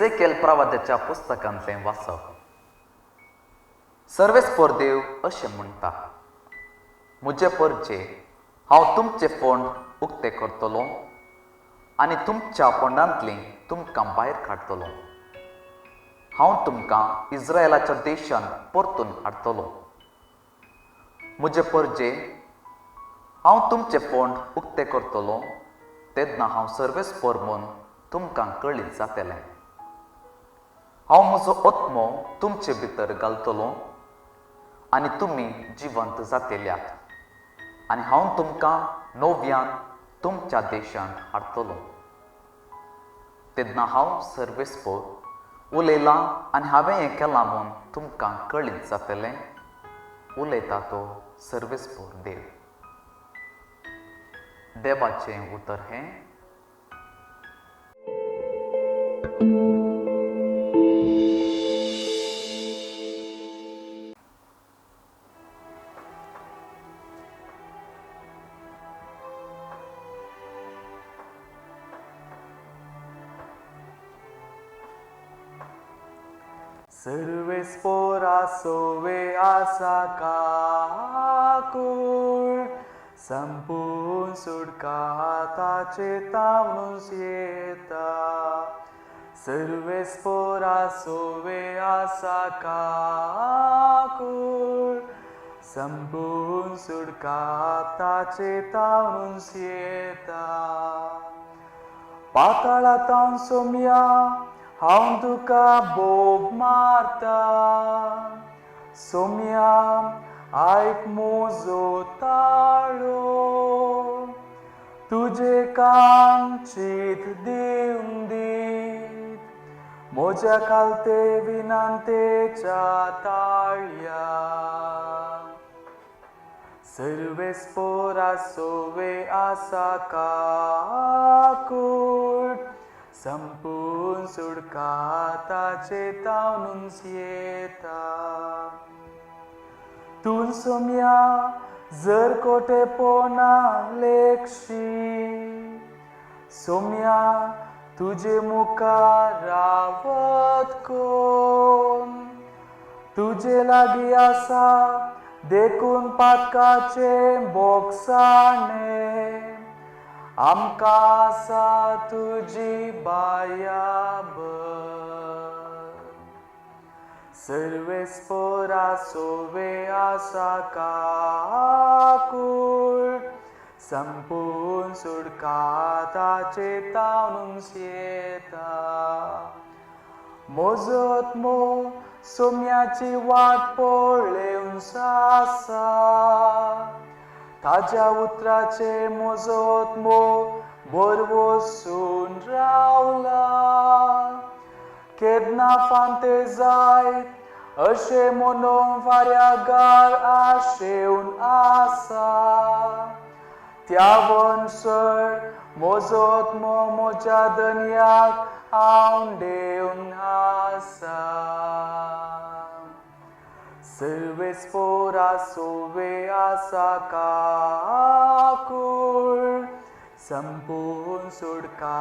इजेकेल प्रवाद्याच्या पुस्तकांतलें वाचप. सर्वेस्पोर देव अशें म्हणटा, म्हजे परजे हांव तुमचे फोंड उक्ते करतलो आनी तुमच्या फोंडांतली तुमकां भायर काडटलो. हांव तुमकां इस्रायलाच्या देशांत परतून हाडटलो. म्हजे परजे हांव तुमचे फोंड उक्ते करतलो तेन्ना हांव सर्वेस्पोर म्हूण तुमकां कळीत जातलें. हांव म्हजो आत्मो तुमचे भितर घालतलो आनी तुमी जिवंत जातल्यात आनी हांव तुमकां नव्यान तुमच्या देशांत हाडटलो. तेन्ना हांव सर्वेस्पोर उलयलां आनी हांवें हें केलां म्हूण तुमकां कळीत जातलें. उलयता तो सर्वेस्पोर देव. देवाचें उतर हें. सर्वेस्पोरा सोवे आसा काकूळ, संपून सुटका ताचे तावनूच येता. सर्वेस्पोरा सोवे आसा काकूळ, संपून सुटका ताचे तावनूच येता. पाताळांत सोम्या हांव तुका बोब मारता. सोम्या आयक म्हजो ताळो, तुजे कान चीत दिवन दीत म्हज्या खालते विनंतेच्या ताळया. सर्वेस्पोरा सोवे आसा काकूट, संपून सुटका ताचे तावनूच येता. तूं सोम्या जर कोटेपणा लेखशी, सोम्या तुजे मुखार रावत कोण? तुजे लागीं आसा देखून पातकाचें बोगसाणें, आमकां आसा तुजी बायाबर. सर्वेस्पोरा सोवे आसा काकूळ, संपून सुटका ताचे तावनूच येता. म्हजो आत्मो सोम्याची वाट पळेवन आसा, ताज्या उतराचे म्हजो आत्मो भरवसून रावला. केन्ना फांते जायत अशें म्हणून फाऱ्यागार आशेवन आसा. त्या वनसर म्हजो आत्मो म्हज्या दनयाक आंवडेवन आसा. सर्वेस्पोरा सोवे आसा काकूळ, संपून सुटका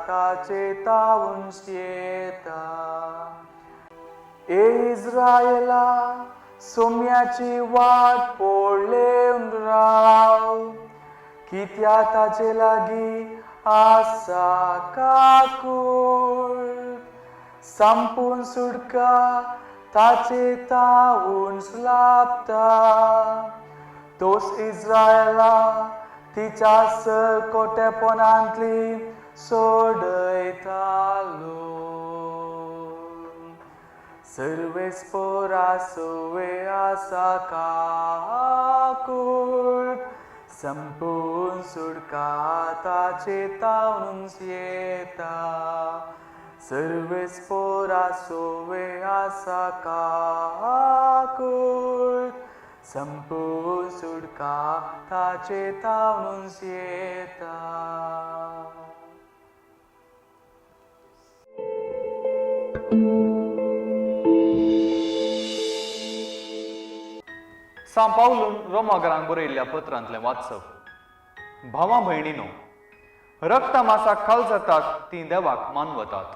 ताचे तावनूच येता. ए इस्रायला सोम्याची वाट पळेवन राव, कित्या ताचे लागीं आसा काकूळ. संपून सुटका ताचे तावनूच लाबता. तोच इस्रायला तिच्या सरकोटेपणांतली सोडयतालो. सर्वेस्पोरा सोवे आसा काकूळ, संपून सुटका ताचे तावनूच येता. सर्वेस्पोरा सोवे आसा काकूळ, संपून सुटका ताचे तावनूच येता. सां पावलून रोमागरांक बरयल्ल्या पत्रांतलें वाचप. भावा भयणीनो, रक्ता मासाक खाल जातात तीं देवाक मानवतात.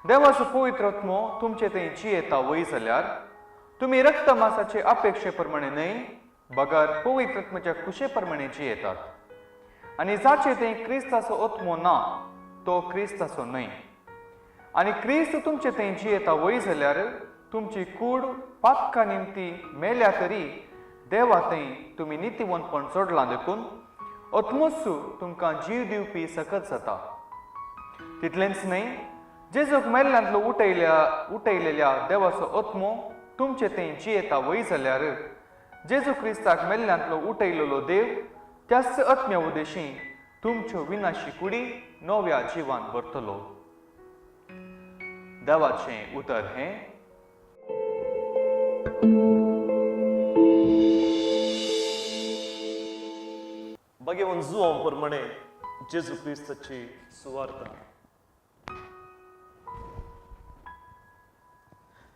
देवाचो पवित्र आत्मो तुमचे थंय जियेता वय जाल्यार तुमी रक्तमासाचे अपेक्षे प्रमाणे न्हय बगर पवित्र आत्म्याच्या कुशे प्रमाणे जियेतात. आनी जाचे थंय क्रिस्ताचो आत्मो ना तो क्रिस्ताचो न्हय. आनी क्रिस्त तुमचे थंय जियेता वय जाल्यार तुमची कूड पातका निमती मेल्या तरी देवा थंय तुमी नितीवंतपण सोडलां देखून आत्मोच तुमकां जीव दिवपी सकत जाता. तितलेंच न्हय, जेजूक मेल्ल्यांतलो उठयलेल्या देवाचो आत्मो तुमचे थंय जियेता वय जाल्यार जेजू क्रिस्ताक मेल्ल्यांतलो उठयलेलो देव त्याच आत्म्या उदेशी तुमच्यो विनाशी कुडी नव्या जिवान भरतलो. देवाचें उतर हें. भगेवन जुवां प्रमाणे जेजू क्रिस्ताची सुवार्ता.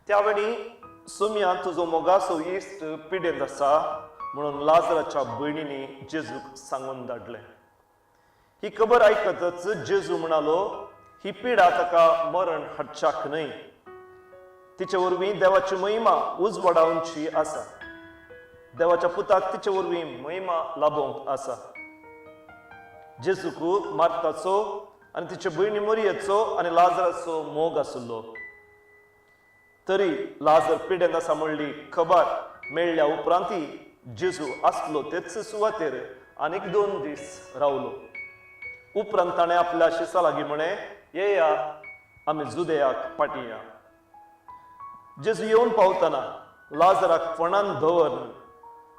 त्या वेळी सोम्या तुजो मोगाचो इश्ट पिडेंत आसा म्हणून लाजराच्या भयणींनी जेजूक सांगून धाडलें. ही खबर आयकतच जेजू म्हणालो, ही पिडा ताका मरण हाडच्याक न्हय, तिचे वरवीं देवाची महिमा उजवाडावची आसा. देवाच्या पुताक तिचे वरवीं महिमा लाभोवंक आसा. जेजूक मार्ताचो आनी तिचे भयणी मोरयेचो आनी लाजराचो मोग आशिल्लो. तरी लाजर पिडेंत आसा म्हणली खबर मेळ्ळ्या उपरांत जेजू आसलो तेच सुवातेर आनीक 2 दीस रावलो. उपरांत ताणें आपल्या शिसा लागीं म्हळें, येया आमी जुदेयाक फाटीं या. जेजू येवन पावतना लाजराक फोंडान दवरून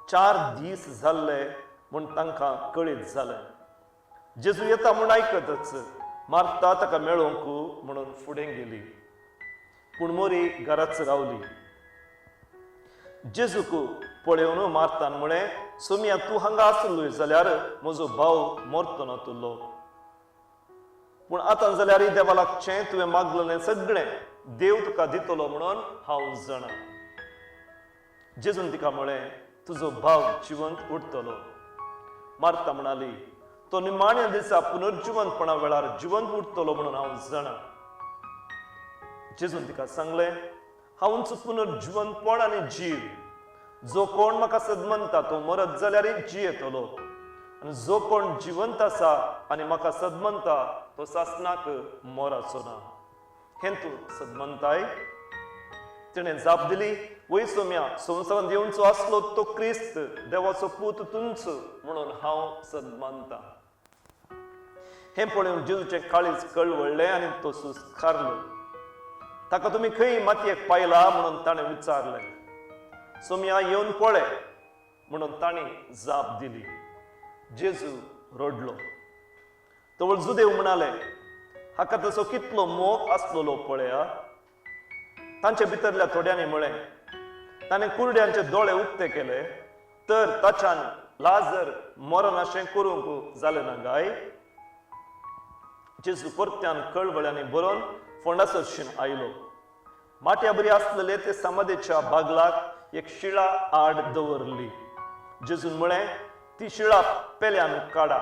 4 दीस जाल्ले म्हूण तांकां कळीत जालें. जेजू येता म्हूण आयकतच मार्ता ताका मेळोवंक म्हणून फुडें गेली, पूण मोरी घराच रावली. जेजूक पळोवन मार्तान म्हळें, सोम्या तूं हांगा आसलोय जाल्यार म्हजो भाव मरतो नातुल्लो, पूण आतां जाल्यार देवा लागचें तुवें मागलेलें सगळें देव तुका दितलो म्हणून हांव जाणा. जेजून तिका म्हळें, तुजो भाव जिवंत उरतलो. मार्ता म्हणाली, तो निमाण्या दिसा पुनर्जिवंतपणा वेळार जिवंत उरतलो म्हणून हांव जाणा. जेजून तिका सांगलें, हांवूच पुनर्जिवंतपण आनी जीव. जो कोण म्हाका सदमनता तो मरत जाल्यार जियेतलो, आनी जो कोण जिवंत आसा आनी म्हाका सदमनता तो सासणाक मराचो ना. हें तूं सदमनताय? तिणें जाप दिली, वय सोम्या, संवसारांत येवचो आसलो तो क्रिस्त देवाचो पूत तुंच म्हणून हांव सदमानता. हें पळोवन जेजूचें काळीज कळवळ्ळें आनी तो सुस्कारलो. ताका तुमी खंय मातयेक पायला म्हणून ताणें विचारलें. सोम्या येवन पळय म्हणून तांणी जाप दिली. जेजू रडलो. तवळ जुदेव म्हणाले, हाका तसो कितलो मोग आसलेलो पळया. तांचे भितरल्या थोड्यांनी म्हळें, ताणें कुरड्यांचे दोळे उक्ते केले तर ताच्यान लाजर मरनाशें करूंक जालें ना गाय? जेजू परत्यान कळवळ्यांनी बरोवन फोंडा सरशीन आयलो. माट्या बरी आसलेले ते समाधेच्या बागलाक एक शिळा आड दवरली. जेजून म्हळें, ती शिळा पेल्यान काडा.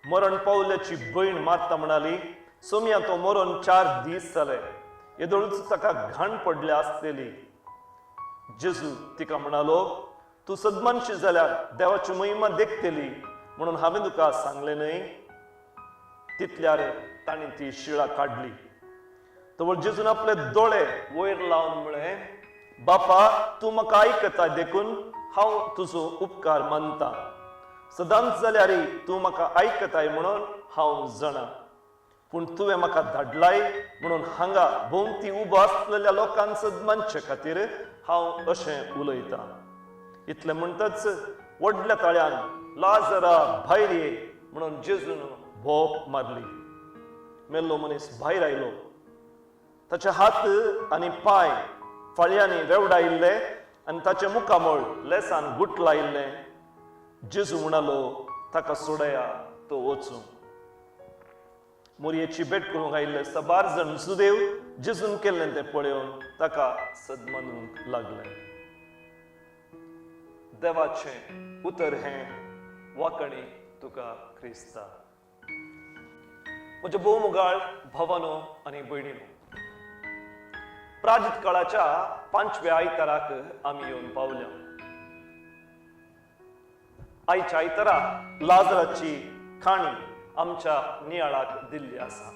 मरण पावल्याची भयण मारता म्हणाली, सोम्या तो मरून 4 दीस जाले, येदोळूच ताका घाण पडल्या आसतली. जेजू तिका म्हणालो, तूं सदमानशी जाल्यार देवाची महिमा देखतली म्हणून हांवें तुका सांगलें न्हय? तितल्यार तांणी ती शिळा काडली. तवळ जेजून आपले दोळे वयर लावन म्हळें, बापा, तूं म्हाका आयकता देखून हांव तुजो उपकार मानता. सदांच जाल्यार तूं म्हाका आयकताय म्हणून हांव जाणा, पूण तुवें म्हाका धाडलाय म्हणून हांगा भोंवती उबो आसलेल्या लोकांक सदमानचे खातीर हांव अशें उलयतां. इतलें म्हणटच व्हडल्या ताळ्यान लाजरा भायर ये म्हणून जेजून भोप मारली. मेल्लो मनीस भायर आयलो. ताचे हात आनी पांय फाळयांनी रेवडायिल्ले आनी ताचें मुखामळ लेसान गुटलायिल्लें. जेजू म्हणालो, ताका सोडया, तो वचूं. मोरयेची भेट करूंक आयिल्ले साबार जाण सुदेव जेजून केल्लें तें पळोवन ताका सदमानूंक लागले. देवाचें उतर हें वाकणी तुका क्रिस्ता. म्हज्या भोव मोगाळ भावानो आनी भयणीनो, प्राजीत काळाच्या पांचव्या आयताराक आमी येवन पावल्या. आयच्या आयतारा लाजराची काणी आमच्या नियाळाक दिल्ली आसा.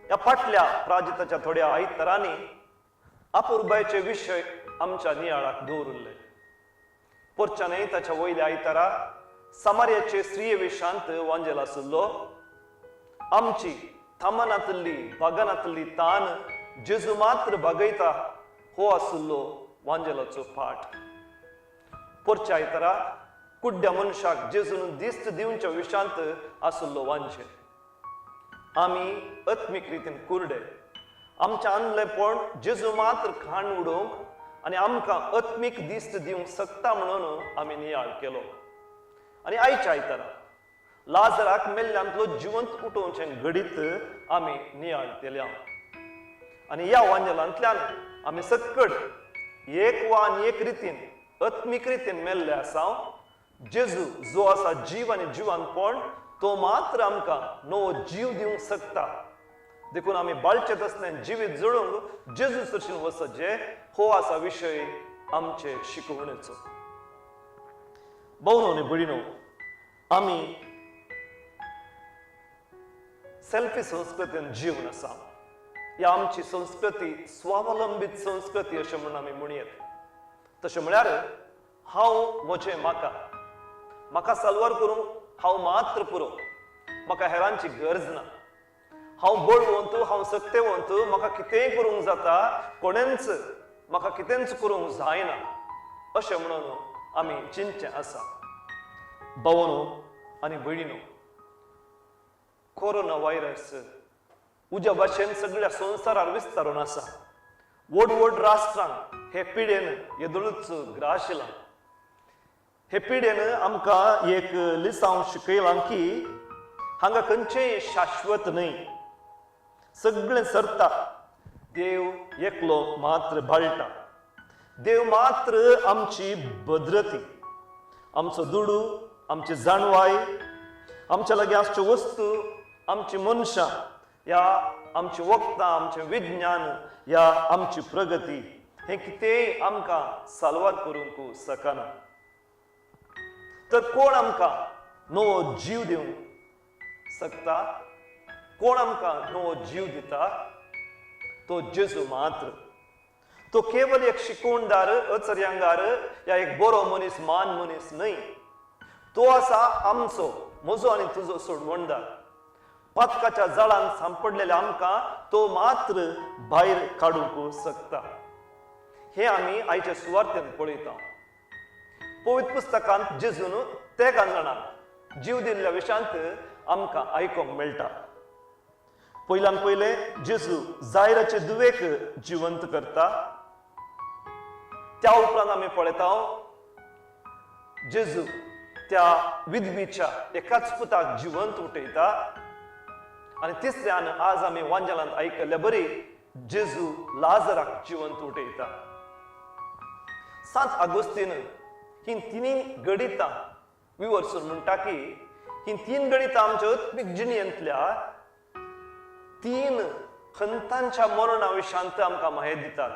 ह्या फाटल्या प्राजिताच्या थोड्या आयतारांनी अपुरबायचे विशय आमच्या नियाळाक दवरिल्ले. पोरच्या न्हय ताच्या वयल्या आयतारा समार्याचे स्त्रिये विशांत वांजेल आशिल्लो. आमची थामनातली बागनातली तान जेजू मात्र बागयता हो आशिल्लो वांजेलाचो पाठ. पोरच्या आयतारा कुड्ड्या मनशाक जेजून दिस्त दिवच्या विशांत आशिल्लो वांजेल. आमी आत्मीक रितीन कुरडे, आमचें आंदलेपण जेजू मात्र खाण उडोवंक आनी आमकां आत्मीक दिस्त दिवंक शकता म्हणून आमी नियाळ केलो. आनी आयच्या आयतारा लाजराक मेल्ल्यांतलो जिवंत उठोवचें घडीत आमी नियाळ केल्या. आनी ह्या वांजेलांतल्यान आमी सक्कड एक वा आनी एक रितीन आत्मीक रितीन मेल्ले आसा. जेजू जो आसा जीव आनी जिवनपण तो मात्र आमकां नवो जीव दिवंक शकता. देखून आमी बाळचे तसलें जिवीत जोडूंक जेजू सरशीन वचत जे हो आसा विशय आमचे शिकवणेचो. भोवनो आनी भयणीनो, आमी सेल्फी संस्कृतीन जीवन आसा. ह्या आमची संस्कृती स्वावलंबीत संस्कृती अशें म्हणून आमी म्हणयेत. तशें म्हळ्यार हांव म्हजें म्हाका म्हाका साल्वार करूंक हांव मात्र पुरो, म्हाका हेरांची गरज ना. हांव बळवंत, हांव सक्तेवंत, म्हाका कितेंय करूंक जाता, कोणेंच म्हाका कितेंच करूंक जायना अशें म्हणून आमी चिंतचें आसा. भावनो आनी भयणीनो, कोरोना व्हायरस उज्या भाशेन सगळ्या संवसारार विस्तारून आसा. व्हड व्हड राष्ट्रांक हे पिडेन येदोळूच ग्राशिलां. हे पिडेन आमकां एक लिसांव शिकयलां की हांगा खंयचेंय शाश्वत न्हय, सगळें सरता. देव एकलो मात्र बाळटा, देव मात्र आमची भद्रती, आमचो दुडू, आमची जाणवाय, आमच्या लागीं आसच्यो वस्तू, आमची मनशां, या आमची वखदां, आमचें विज्ञान, या आमची प्रगती, हें कितेंय आमकां साल्वार करूंक शकना. तर कोण आमकां नवो जीव दिवंक शकता? कोण आमकां नवो जीव दिता? तो जेजू मात्र. तो केवल एक शिकवणदार, अचर्यांगार या एक बरो मनीस, मान मनीस न्हय. तो आसा आमचो, म्हजो आनी तुजो सोडवणदार. पातकाच्या जाळान सांपडलेल्या आमकां तो मात्र भायर काडूंक शकता. हें आमी आयच्या सुवार्तेन पळयता. पवित्र पुस्तकांत जेजून तेगां जाणांक जीव दिल्ल्या विशांत आमकां आयकूंक मेळटा. पयल्यान पयलें जेजू जायराचे दुवेक जिवंत करता. त्या उपरांत आमी पळयता जेजू त्या विधवीच्या एकाच पुताक जिवंत उठयता. आनी तिसऱ्यान आज आमी वांजेलांत आयकल्ल्या बरी जेजू लाजराक जिवंत उठयता. सांत आगोस्तीन ही तिनूय गणितां विवर्सून म्हणटा की ही तीन गणितां आमच्या आत्मीक जिणेंतल्या तीन खंतांच्या मरणा विशांत आमकां माहिती दितात.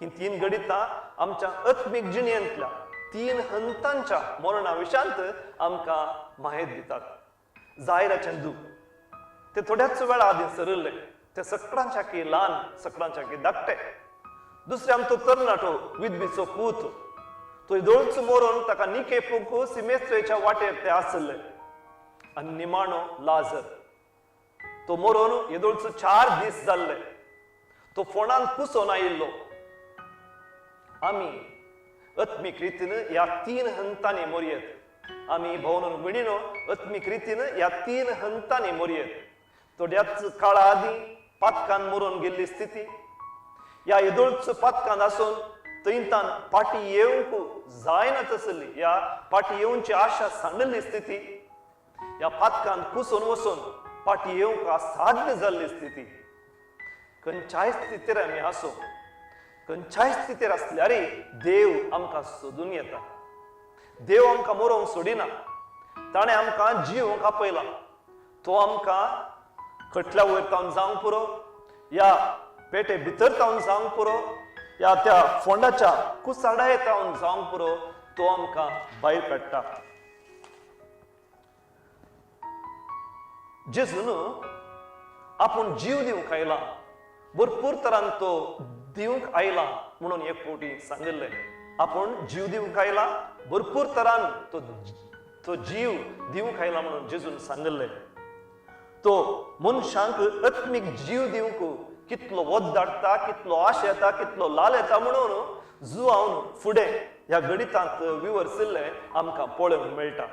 ही तीन गणितां आमच्या आत्मीक जिणेंतल्या तीन हंतांच्या मरणा विशांत आमकां माहिती दितात. जायराचें दूख ते थोड्याच वेळा आदीं सरिल्लें, ते सकडांच्या की ल्हान, सकडांच्या की धाकटे. दुसरें आमचो तरणाटो विधवीचो पूत, तो दोळच मरोन ताका निकेपूंक सिमेस्त्रेच्या वाटेर ते आसले. आनी निमाणो लाजर, तो मरोन येदोळचो 4 दीस जाल्ले, तो फोंडान कुसोन आयिल्लो. आमी आत्मीक रितीन ह्या तीन हंतांनी मोरयेत. आमी भोवन भयणीनो आत्मीक रितीन ह्या तीन हंतांनी मोरयेत. थोड्याच काळा आदीं पातकान मरोन गेल्ली स्थिती, ह्या येदोळच पातकान आसून थंयतान फाटी येवंक जायना तसली, ह्या फाटी येवची आशा सांडल्ली स्थिती, ह्या पातकान कुसून वचून फाटी येवंक असाध्य जाल्ली स्थिती. खंयच्याय स्थितीर आमी आसूं, खंयच्याय स्थितीर आसल्यार देव आमकां सोदून येता. देव आमकां मरोवंक सोडिना. ताणें आमकां जिवंक आपयला. तो आमकां खटल्या वयर तावन जावंक पुरो या पेटे भितर तावन जावंक पुरो या त्या फोंडाच्या कुसाडाय तावन जावंक पुरो, तो आमकां भायर काडटा. जेजून आपूण जीव दिवंक आयला, भरपूर तरान तो दिवंक आयला म्हणून एक फावटी सांगिल्लें. आपूण जीव दिवंक आयला, भरपूर तरान तो तो जीव दिवंक आयला म्हणून जेजून सांगिल्लें. तो मनशांक आत्मीक जीव दिवंक कितलो वत धाडटा, कितलो आश येता, कितलो लाल येता म्हणून जुआवन फुडें ह्या गणितांत विवर्सिल्लें आमकां पळोवंक मेळटा.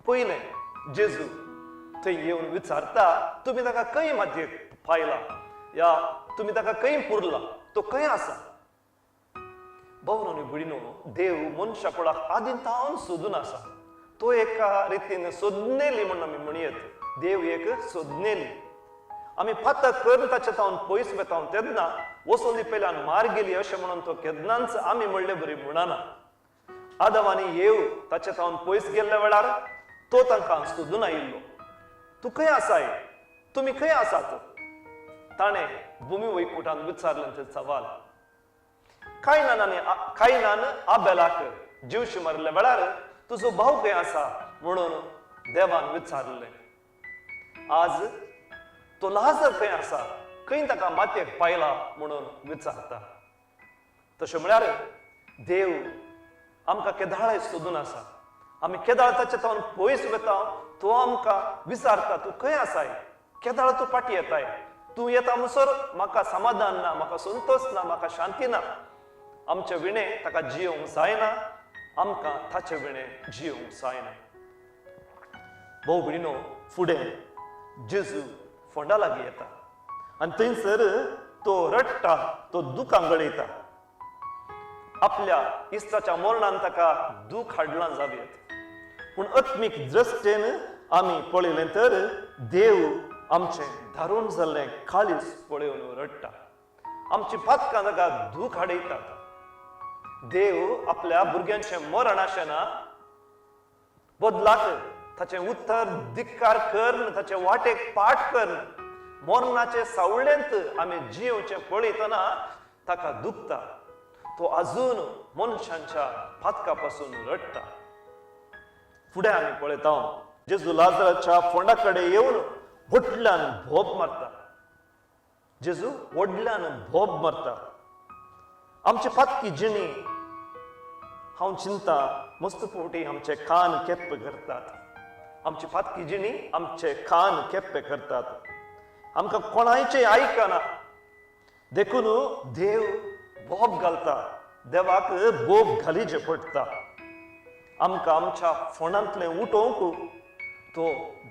पयलें जेजू थंय येवन विचारता, तुमी ताका खंय मातयेक पायला या तुमी ताका खंय पुरला, तो खंय आसा? भोवनो भयणीनो, देव मनशा कुळाक आदीं तावन सोदून आसा. तो एका रितीन सोदनेली म्हूण आमी म्हणयत. देव एक सोदनेली. आमी पातक करून ताच्या तावन पयस वेता तेन्ना वचून पेल्यान मार गेली अशें म्हणून तो केन्नाच आमी म्हणले बरी म्हणना. आदम आनी येव ताच्या तावन पयस गेल्ल्या वेळार तो तांकां सोदून आयिल्लो. तूं खंय आसाय, तुमी खंय आसात? ताणें भुमी वैकुटान विचारलें तें सवाल. कायनान आबेलाक जीवशी मारिल्ल्या वेळार तुजो भाव खंय आसा म्हणून देवान विचारलें. आज तो लाजर खंय आसा, खंय ताका मातयेक पायला म्हणून विचारता. तशें म्हळ्यार देव आमकां केदाळाय सोदून आसा. आमी केदाळ ताच्या तावन पयस वेता, तो आमकां विचारता, तूं खंय आसाय, केदाळ तूं फाटी येताय, तूं येता म्हणसर म्हाका समाधान ना, म्हाका संतोश ना, म्हाका शांती ना. आमचे विणे ताका जियोवंक जायना, आमकां ताचे विणे जियोवंक जायना. भोव भयणीनो, फुडें जेजू फोंडा लागीं येता आनी थंयसर तो रडटा, तो दुकां गळयता. आपल्या इश्टाच्या मरणान ताका दूख हाडलां जावं, पूण आत्मीक दृश्टेन आमी पळयलें तर देव आमचें धारून जाल्लें काळीज पळोवन रडटा. आमची पातकां ताका दूख हाडयतात. देव आपल्या भुरग्यांचें मरण आशेना, बदलाक ताचें उत्तर धिक्कार करून, ताचे वाटेक पाठ करून मरणाचे सावळेंत आमी जियोवचें पळयतना ताका दुखता. तो अजून मनशांच्या पातका पासून रडटा. फुडें आमी पळयता, जेजू लाजराच्या फोंडा कडेन येवन व्हडल्यान भोब मारता. जेजू व्हडल्यान भोब मारता. आमची पातकी जिणी हांव चिंता मस्त फावटी आमचे कान केप्प करतात. आमची पातकी जिणी आमचे कान केप्पे करतात. आमकां कोणायचें आयकना, देखून देव बोब घालता. देवाक बोब घालीचे पडटा. आमकां आमच्या फोंडांतलें उठोवंक तो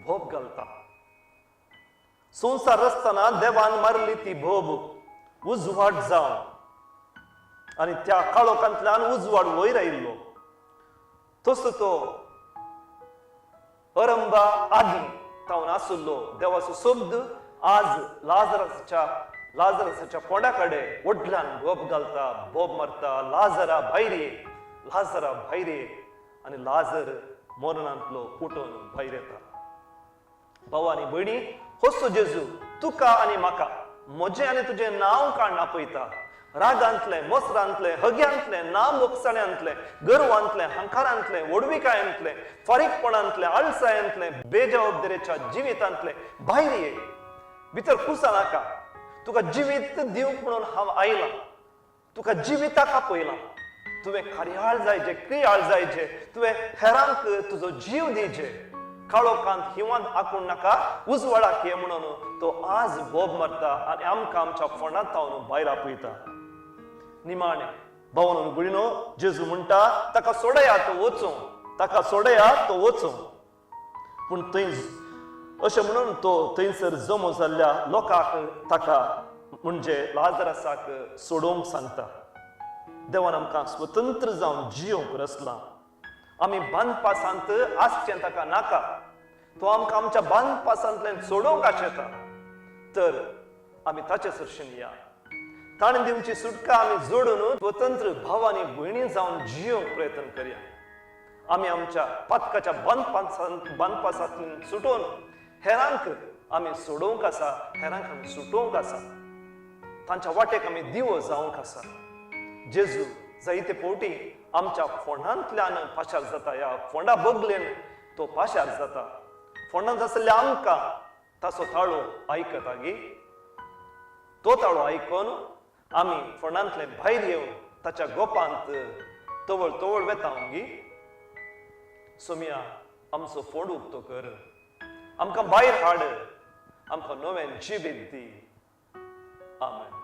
बोब घालता. संवसार आसतना देवान मारली ती बोब उजवाड जावन आनी त्या काळोखांतल्यान उजवाड वयर आयिल्लो. तसो तो अरंबा आदी तावन आशिल्लो देवाचो शब्द आज लाजराच्या फोंडा कडेन व्हडल्यान बोब घालता, बोब मारता, लाजरा भायर ये, लाजरा भायर ये. आनी लाजर मरणांतलो उठून भायर येता. भाव आनी भयणी, होसो जेजू तुका आनी म्हाका, म्हजें आनी तुजें नांव काडून आपयता. रागांतलें, मोसरांतलें, हग्यांतलें, नाम बोगसाण्यांतलें, गर्वांतलें, हंकारांतलें, व्हडविकायांतलें, फारीकपणांतलें, आळसायांतलें, बेजबाबदारेच्या जिवितांतलें भायर ये. भितर कुसा नाका. तुका जिवीत दिवंक म्हणून हांव आयलां. तुका जिविताक आपयलां. तुवें कार्याळ जायचे, क्रियाळ जायचे, तुवें हेरांक तुजो जीव दिवचे. काळोखांत हिंवांत आकून नाका, उजवाडाक ये म्हणून तो आज बोब मारता आनी आमकां आमच्या फोंडांत तावन भायर आपयता. निमाणें भावन भयणीनो, जेजू म्हणटा, ताका सोडया तो वचूं, ताका सोडया तो वचूं. पूण थंय अशें म्हणून तो थंयसर जमो जाल्ल्या लोकांक ताका म्हणजे लाजरासाक सोडोवंक सांगता. देवान आमकां स्वतंत्र जावन जियोवंक रचलां. आमी बांदपासांत आसचें ताका नाका. तो आमकां आमच्या बांदपासांतल्यान सोडोवंक आशेता. तर आमी ताचे सरशीन या. ताणें दिवची सुटका आमी जोडून स्वतंत्र भाव आनी भयणी जावन जियोवंक प्रयत्न करया. आमी आमच्या पातकाच्या बांदपासांतल्यान सुटोवन हेरांक आमी सोडोवंक आसा, हेरांक आमी सुटोवंक आसा. तांच्या वाटेक आमी दिवो जावंक आसा. जेजू जायते फावटी आमच्या फोंडांतल्यान पाशार जाता. ह्या फोंडा बगलेन तो पाशार जाता. फोंडांत आसल्या आमकां ताचो ताळो आयकता गी? तो ताळो आयकून आमी फोंडांतले भायर येवन ताच्या गोपांत तवळ तवळ वेता गी? सोमिया, आमचो फोंड उक्तो कर, आमकां भायर हाड, आमकां नवें जिवीत दी. आमेन.